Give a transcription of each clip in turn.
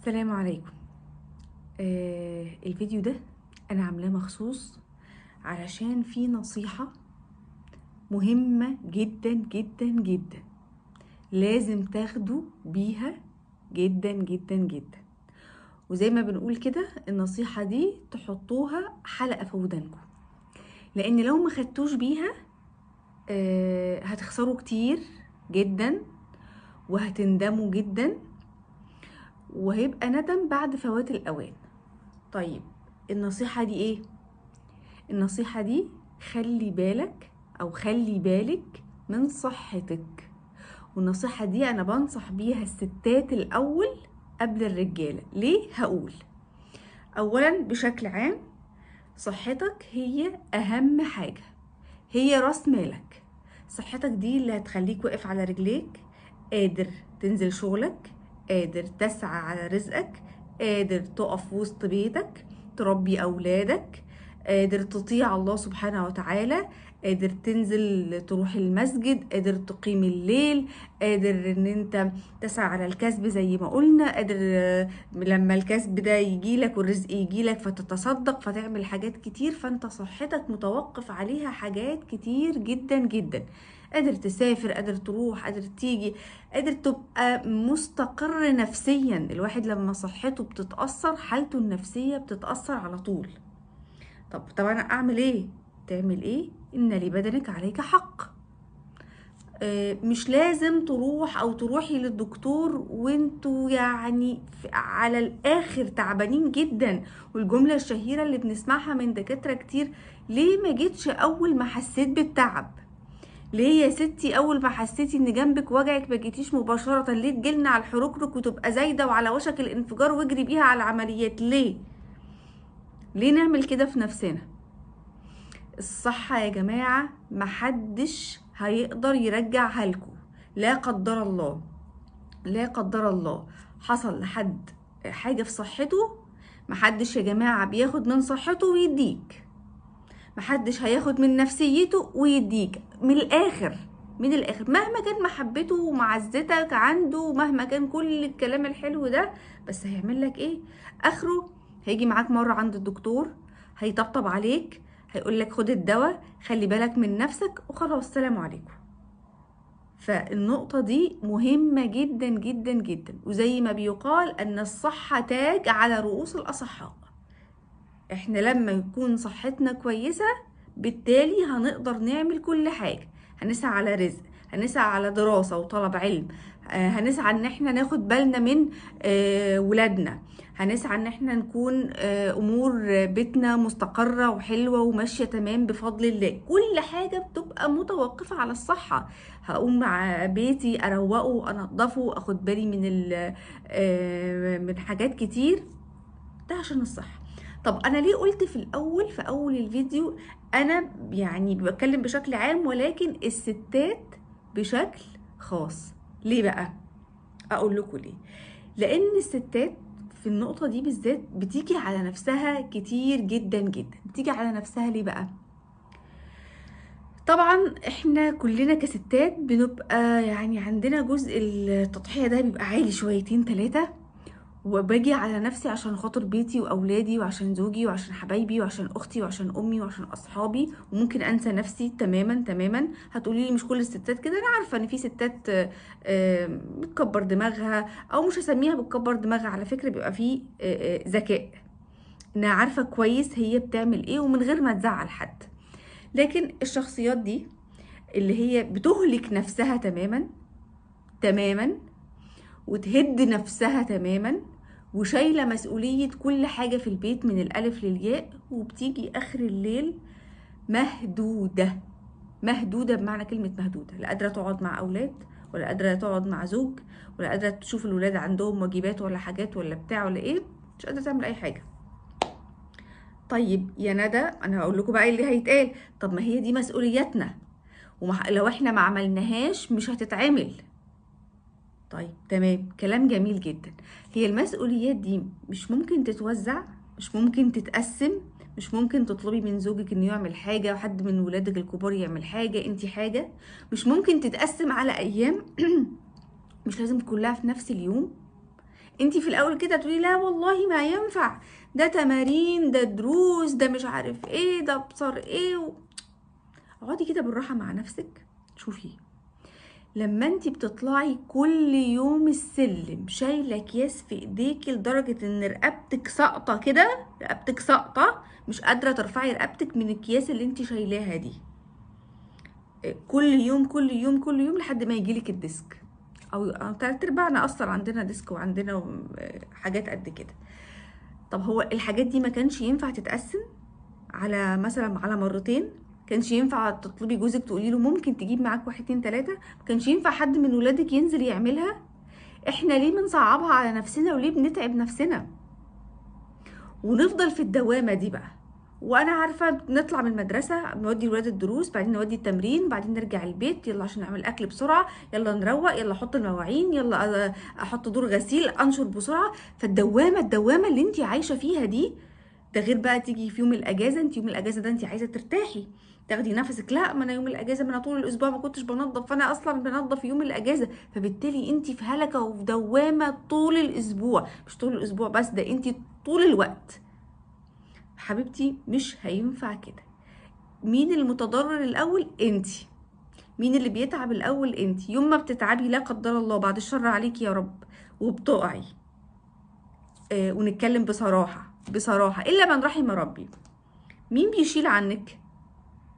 السلام عليكم. الفيديو ده انا عاملاه مخصوص علشان في نصيحة مهمة جدا جدا جدا لازم تاخدوا بيها جدا جدا جدا، وزي ما بنقول كده النصيحة دي تحطوها حلقة في ودانكم، لان لو ما خدتوش بيها هتخسروا كتير جدا وهتندموا جدا، وهيبقى ندم بعد فوات الأوان. طيب النصيحة دي ايه؟ النصيحة دي خلي بالك او خلي بالك من صحتك. والنصيحة دي انا بنصح بيها الستات الاول قبل الرجالة. ليه؟ هقول اولا بشكل عام صحتك هي اهم حاجة، هي راس مالك. صحتك دي اللي هتخليك واقف على رجليك، قادر تنزل شغلك، قادر تسعى على رزقك، قادر تقف وسط بيتك تربي أولادك، قادر تطيع الله سبحانه وتعالى، قادر تنزل تروح المسجد، قادر تقيم الليل، قادر ان انت تسعى على الكسب زي ما قلنا، قادر لما الكسب ده يجيلك والرزق يجيلك فتتصدق فتعمل حاجات كتير. فانت صحتك متوقف عليها حاجات كتير جدا جدا. قادر تسافر، قادر تروح، قادر تيجي، قادر تبقى مستقر نفسيا. الواحد لما صحته بتتأثر حالته النفسية بتتأثر على طول. طب انا اعمل ايه؟ تعمل ايه؟ ان لبدنك عليك حق. مش لازم تروح او تروحي للدكتور وانتوا يعني على الاخر تعبانين جدا. والجملة الشهيرة اللي بنسمعها من دكاترة كتير، ليه ما جيتش اول ما حسيت بالتعب؟ ليه يا ستي اول ما حسيتي ان جنبك وجعك ما جيتيش مباشرة؟ ليه تجيلنا على الحركرك وتبقى زايدة وعلى وشك الانفجار واجري بيها على العمليات؟ ليه؟ ليه نعمل كده في نفسنا؟ الصحة يا جماعة محدش هيقدر يرجعها لكم، لا قدر الله، لا قدر الله حصل لحد حاجة في صحته، محدش يا جماعة بياخد من صحته ويديك، محدش هياخد من نفسيته ويديك. من الاخر، من الاخر مهما كان محبته ومعزتك عنده، مهما كان كل الكلام الحلو ده، بس هيعمل لك ايه؟ اخره هيجي معاك مرة عند الدكتور، هيطبطب عليك، هيقول لك خد الدواء، خلي بالك من نفسك، وخلاص سلام عليكم. فالنقطة دي مهمة جدا جدا جدا. وزي ما بيقال ان الصحة تاج على رؤوس الأصحاء. احنا لما يكون صحتنا كويسة بالتالي هنقدر نعمل كل حاجة، هنسعى على رزق، هنسعى على دراسة وطلب علم، هنسعى ان احنا ناخد بالنا من ولادنا، هنسعى ان احنا نكون امور بيتنا مستقرة وحلوة وماشية تمام بفضل الله. كل حاجة بتبقى متوقفة على الصحة. هقوم مع بيتي اروقة، انضفه، اخد بالي من من حاجات كتير، ده عشان الصحة. طب انا ليه قلت في الاول، في اول الفيديو، انا يعني بتكلم بشكل عام ولكن الستات بشكل خاص؟ ليه بقى؟ اقول لكم ليه. لان الستات في النقطة دي بالذات بتيجي على نفسها كتير جدا جدا. بتيجي على نفسها ليه بقى؟ طبعا احنا كلنا كستات بنبقى يعني عندنا جزء التضحية ده بيبقى عالي شويتين تلاتة، وباجي على نفسي عشان خاطر بيتي واولادي وعشان زوجي وعشان حبايبي وعشان اختي وعشان امي وعشان اصحابي، وممكن انسى نفسي تماما تماما. هتقولي لي مش كل الستات كده، انا عارفه ان في ستات بتكبر دماغها، او مش هسميها بتكبر دماغها، على فكرة بيبقى في ذكاء، انها عارفه كويس هي بتعمل ايه ومن غير ما تزعل حد. لكن الشخصيات دي اللي هي بتهلك نفسها تماما تماما وتهد نفسها تماما وشايله مسؤولية كل حاجة في البيت من الالف للياء، وبتيجي اخر الليل مهدوده، مهدوده بمعنى كلمة مهدوده، لا قادرة تقعد مع اولاد، ولا قادرة تقعد مع زوج، ولا قادرة تشوف الولاد عندهم واجبات ولا حاجات ولا بتاع ولا ايه، مش قادرة تعمل اي حاجة. طيب يا ندى انا هقول لكم بقى اللي هيتقال، طب ما هي دي مسؤوليتنا، ولو احنا ما عملناهاش مش هتتعمل. طيب تمام، كلام جميل جدا. هي المسؤوليات دي مش ممكن تتوزع، مش ممكن تتقسم، مش ممكن تطلبي من زوجك انه يعمل حاجة وحد من ولادك الكبار يعمل حاجة، انتي حاجة، مش ممكن تتقسم على ايام، مش لازم كلها في نفس اليوم. انت في الاول كده تقولي لا والله ما ينفع، ده تمارين، ده دروس، ده مش عارف ايه، ده ابصر ايه. اقعدي كده بالراحة مع نفسك، شوفي لما انت بتطلعي كل يوم السلم شايله اكياس في ايديكي لدرجة ان رقبتك ساقطه كده، رقبتك ساقطه مش قادرة ترفعي رقبتك من الاكياس اللي انت شايلاها دي كل يوم كل يوم كل يوم لحد ما يجيلك ال disc، او تلات ارباعنا اصلا عندنا disc وعندنا حاجات قد كده. طب هو الحاجات دي ما كانش ينفع تتقسم على مثلا على مرتين؟ كانش ينفع تطلبي جوزك تقولي له ممكن تجيب معاك 1 2 3؟ ما كانش ينفع حد من ولادك ينزل يعملها؟ احنا ليه بنصعبها على نفسنا وليه بنتعب نفسنا ونفضل في الدوامة دي بقى؟ وانا عارفه نطلع من المدرسة نودي الولاد الدروس، بعدين نودي التمرين، بعدين نرجع البيت، يلا عشان نعمل اكل بسرعة، يلا نروق، يلا احط المواعين، يلا احط دور غسيل، انشر بسرعة. فالدوامه الدوامة اللي انت عايشه فيها دي، ده غير بقى تيجي في يوم الاجازة، انت يوم الاجازة ده انت عايزه ترتاحي تاخدي نفسك، لا ما انا يوم الاجازة ما انا طول الاسبوع ما كنتش بنظف، فانا اصلا بنظف يوم الاجازة. فبالتالي انت في هلكه وفي دوامه طول الاسبوع، مش طول الاسبوع بس، ده انت طول الوقت. حبيبتي مش هينفع كده. مين المتضرر الاول؟ انت. مين اللي بيتعب الاول؟ انت. يوم ما بتتعبي لا قدر الله، بعد الشر عليك يا رب، وبتقعي، ونتكلم بصراحة بصراحة، الا من رحم ربي، مين بيشيل عنك؟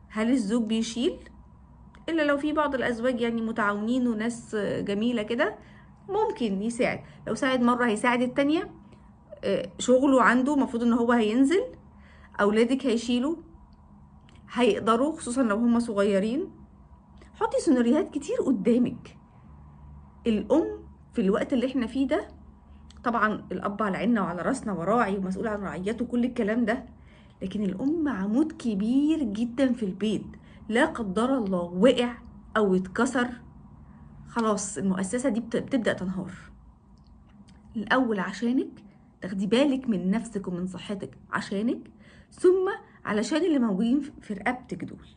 هل الزوج بيشيل؟ الا لو في بعض الازواج يعني متعاونين وناس جميلة كده ممكن يساعد، لو ساعد مرة هيساعد التانية. شغله عنده المفروض ان هو هينزل، اولادك هيشيلوا، هيقدروا، خصوصا لو هم صغيرين. حطي سيناريوهات كتير قدامك. الام في الوقت اللي احنا فيه ده، طبعا الاب على عيننا وعلى راسنا وراعي ومسؤول عن رعيته كل الكلام ده، لكن الام عمود كبير جدا في البيت. لا قدر الله وقع او اتكسر، خلاص المؤسسة دي بتبدا تنهار. الاول عشانك تاخدي بالك من نفسك ومن صحتك، عشانك، ثم علشان اللي موجودين في رقبتك دول.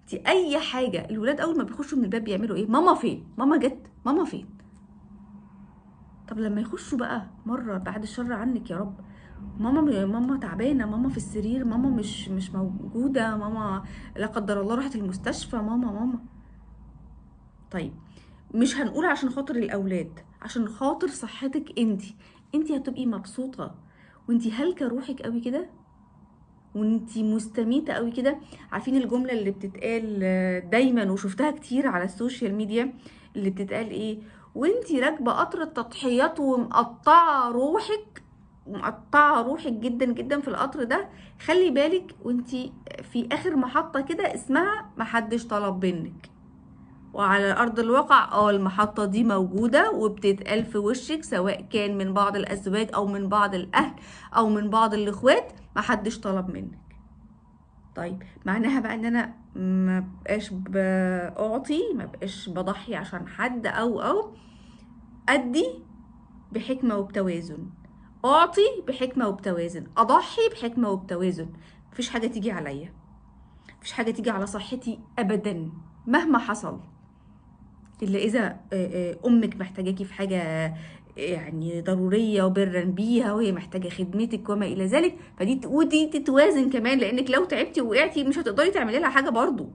انت اي حاجة، الولاد اول ما بيخشوا من الباب بيعملوا ايه؟ ماما فين؟ ماما جت؟ ماما فين؟ طب لما يخشوا بقى مرة بعد الشر عنك يا رب، ماما تعبانة، ماما في السرير، ماما مش موجودة، ماما لا قدر الله راحت المستشفى، ماما. طيب مش هنقول عشان خاطر الاولاد، عشان خاطر صحتك انت هتبقي مبسوطة وانت هلكه روحك قوي كده، وانت مستميته قوي كده. عارفين الجملة اللي بتتقال دايما وشفتها كتير على ال social media، اللي بتتقال ايه؟ وانت راكبه قطر التضحيات ومقطعه روحك، مقطعه روحك جدا جدا في القطر ده، خلي بالك وانت في اخر محطة كده اسمها محدش طلب منك. وعلى ارض الواقع المحطة دي موجودة وبتتقال في وشك، سواء كان من بعض الازواج او من بعض الاهل او من بعض الاخوات، محدش طلب منك. طيب معناها بقى ان انا ما بقاش بعطي، ما بقاش بضحي عشان حد، او ادي بحكمه وبتوازن، اعطي بحكمه وبتوازن، اضحي بحكمه وبتوازن. مفيش حاجة تيجي عليا، مفيش حاجة تيجي على صحتي ابدا مهما حصل، الا اذا امك محتاجاكي في حاجة يعني ضرورية وبرا بيها وهي محتاجه خدمتك وما الى ذلك، فدي ودي تتوازن كمان، لانك لو تعبتي ووقعتي مش هتقدري تعملي لها حاجة برضو.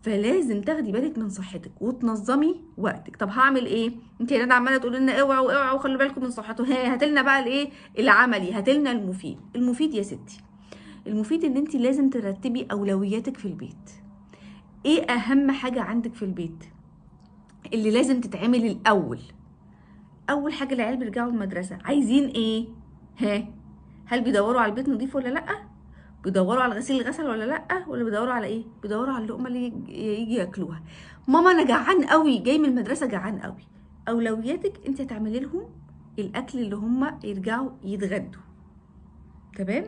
فلازم تاخدي بالك من صحتك وتنظمي وقتك. طب هعمل ايه؟ انت يا ندى عماله تقول لنا اوعوا اوعوا وخلوا بالكم من صحته، ها هاتلنا بقى الايه العملي، هاتلنا المفيد. المفيد يا ستي، المفيد ان انت لازم ترتبي اولوياتك في البيت. ايه اهم حاجة عندك في البيت اللي لازم تتعمل الاول؟ اول حاجة العيال بيرجعوا المدرسة عايزين ايه؟ ها هل بيدوروا على البيت نظيف ولا لا؟ بيدوروا على الغسيل الغسل ولا لا؟ ولا بيدوروا على ايه؟ بيدوروا على اللقمة اللي يجي ياكلوها. ماما انا جعان قوي، جاي من المدرسة جعان قوي. اولوياتك انت هتعملي لهم الاكل اللي هم يرجعوا يتغدوا، تمام؟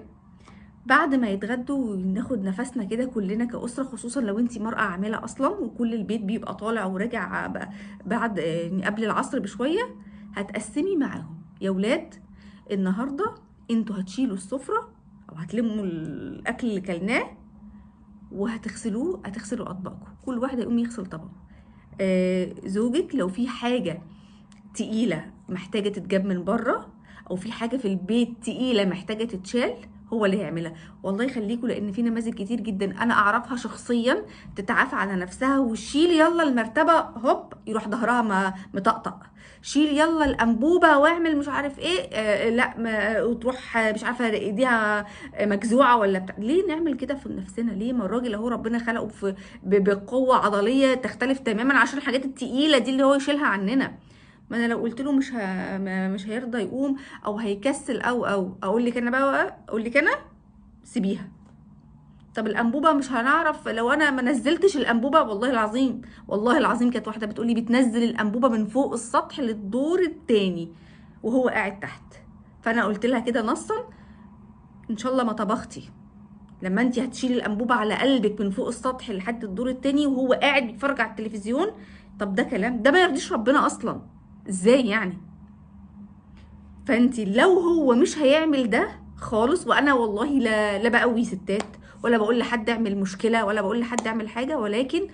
بعد ما يتغدوا وناخد نفسنا كده كلنا كأسرة، خصوصا لو انت مرأة عاملة اصلا وكل البيت بيبقى طالع وراجع بعد قبل العصر بشوية، هتقسمي معاهم يا ولاد النهارده انتوا هتشيلوا السفرة او هتلموا الاكل اللي كلناه وهتغسلوه، هتغسلوا اطباقكم، كل واحد يقوم يغسل طبقه. زوجك لو في حاجة تقيلة محتاجه تتجاب من بره، او في حاجة في البيت تقيلة محتاجه تتشال، هو اللي هيعملها. والله يخليكم، لان في نماذج كتير جدا انا اعرفها شخصيا تتعافى على نفسها وشيل يلا المرتبة، هوب يروح ظهرها مطقطق، شيل يلا الانبوبة واعمل مش عارف ايه، لا وتروح مش عارفه ايديها مجزوعه ولا بتاع. ليه نعمل كده في نفسنا؟ ليه؟ ما الراجل اهو ربنا خلقه في بقوة عضلية تختلف تماما عشان الحاجات التقيله دي اللي هو يشيلها عننا. ما انا لو قلت له مش هيرضى يقوم او هيكسل او اقول لك انا بقى، اقول لك انا سيبيها. طب الانبوبة مش هنعرف لو انا ما نزلتش الانبوبة، والله العظيم والله العظيم كانت واحدة بتقولي بتنزل الانبوبة من فوق السطح للدور الثاني وهو قاعد تحت. فانا قلت لها كده نصا، ان شاء الله ما طبختي لما انت هتشيلي الانبوبة على قلبك من فوق السطح لحد الدور الثاني وهو قاعد بيتفرج على التلفزيون. طب ده كلام؟ ده ما يرضيش ربنا اصلا، ازاي يعني؟ فانت لو هو مش هيعمل ده خالص، وانا والله لا بقوي ستات ولا بقول لحد اعمل مشكلة ولا بقول لحد اعمل حاجة، ولكن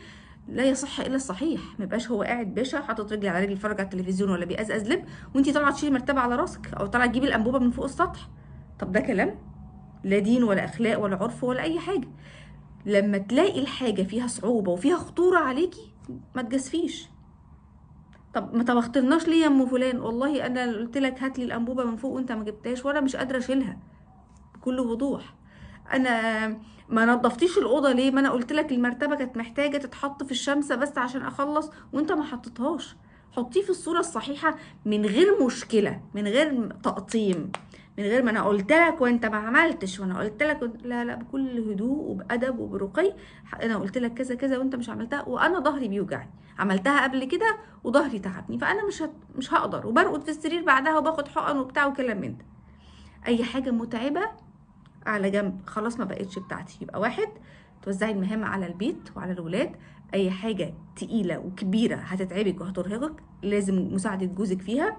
لا يصح الا الصحيح. ما يبقاش هو قاعد باشا حاطط رجل على رجل يتفرج على التلفزيون ولا بيقزقز لب، وانت طالعه تشيلي مرتبه على راسك او طالعه تجيبي الانبوبة من فوق السطح. طب ده كلام؟ لا دين ولا اخلاق ولا عرف ولا اي حاجة. لما تلاقي الحاجة فيها صعوبة وفيها خطورة عليكي ما تجازفيش. طب ما طبختلناش ليه يا ام فلان؟ والله انا قلت لك هات لي الانبوبة من فوق وانت ما جبتهاش وانا مش قادرة اشيلها، بكل وضوح. انا ما نظفتيش الاوضة ليه؟ ما انا قلت لك المرتبة كانت محتاجه تتحط في الشمس بس عشان اخلص وانت ما حطيتهاش. حطيه في الصورة الصحيحة من غير مشكلة، من غير تقطيم، من غير ما انا قلت لك وانت ما عملتش وانا قلت لك لا لا، بكل هدوء وبادب وبرقي، انا قلت لك كذا كذا وانت مش عملتها، وانا ظهري بيوجعني، عملتها قبل كده وظهري تعبني، فانا مش هقدر، وبرقد في السرير بعدها وباخد حقن وبتاع وكلام من ده. اي حاجة متعبة على جنب، خلاص ما بقتش بتاعتي. يبقى واحد، توزعي المهام على البيت وعلى الولاد. اي حاجة تقيلة وكبيره هتتعبك وهترهقك لازم مساعدة جوزك فيها.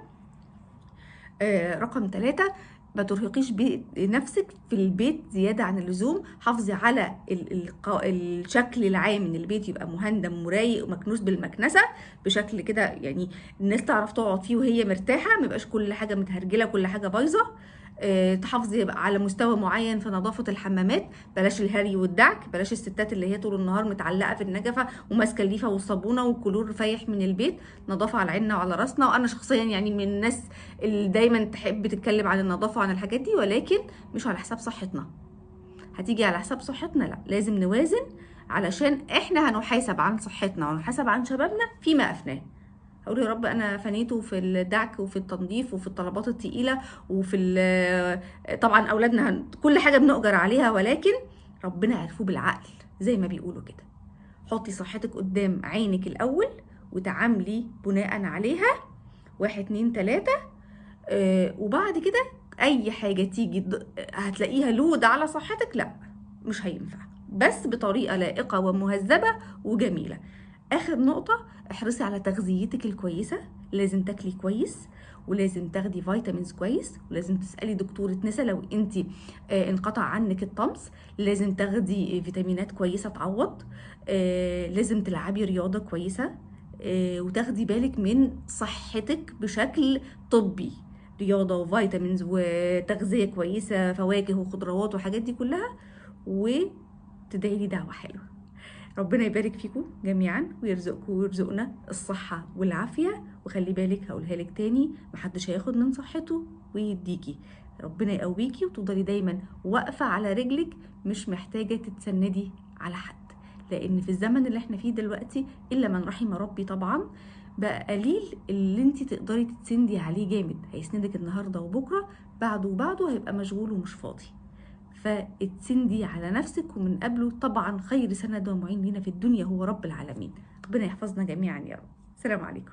رقم 3، ما ترهقيش نفسك في البيت زيادة عن اللزوم. حافظي على الشكل العام من البيت، يبقى مهندم ورايق ومكنوس بالمكنسه بشكل كده يعني الناس تعرف تقعد فيه وهي مرتاحة، ما يبقاش كل حاجة متهرجله كل حاجة بايظة. تحافظي على مستوى معين في نظافة الحمامات، بلاش الهري والدعك، بلاش الستات اللي هي طول النهار متعلقه في النجفه وماسكه الليفه والصابونه والكلور فايح من البيت. نظافة على عيننا وعلى راسنا، وانا شخصيا يعني من الناس اللي دايما تحب تتكلم عن النظافة وعن الحاجات دي، ولكن مش على حساب صحتنا. هتيجي على حساب صحتنا؟ لا، لازم نوازن علشان احنا هنحاسب عن صحتنا وهنحاسب عن شبابنا فيما افناه. هقول يا رب انا فنيته في الدعك وفي التنظيف وفي الطلبات التقيله وفي طبعا اولادنا كل حاجة بنؤجر عليها، ولكن ربنا عرفوه بالعقل زي ما بيقولوا كده. حطي صحتك قدام عينك الاول وتعاملي بناء عليها، 1 2 3، وبعد كده اي حاجة تيجي هتلاقيها لود على صحتك لا مش هينفع، بس بطريقة لائقة ومهذبه وجميلة. اخر نقطة، احرصي على تغذيتك الكويسة. لازم تاكلي كويس، ولازم تاخدي vitamins كويس، ولازم تسالي دكتورة نسا لو انت انقطع عنك الطمس، لازم تاخدي فيتامينات كويسة تعوض، لازم تلعبي رياضة كويسة، وتاخدي بالك من صحتك بشكل طبي، رياضة و vitamins وتغذية كويسة، فواكه وخضروات وحاجات دي كلها، وتدعي لي دعوه حلوة. ربنا يبارك فيكم جميعا ويرزقكم ويرزقنا الصحة والعافية. وخلي بالك، هقولها لك تاني، محدش هياخد من صحته ويديكي. ربنا يقويكي وتفضلي دايما واقفة على رجلك، مش محتاجة تتسندي على حد، لأن في الزمن اللي احنا فيه دلوقتي إلا من رحم ربي طبعا بقى قليل اللي انت تقدري تتسندي عليه جامد. هيسندك النهاردة وبكرة، بعده وبعده هيبقى مشغول ومش فاضي. فاتسندي على نفسك، ومن قبله طبعا خير سند ومعين لنا في الدنيا هو رب العالمين. ربنا يحفظنا جميعا يا رب. السلام عليكم.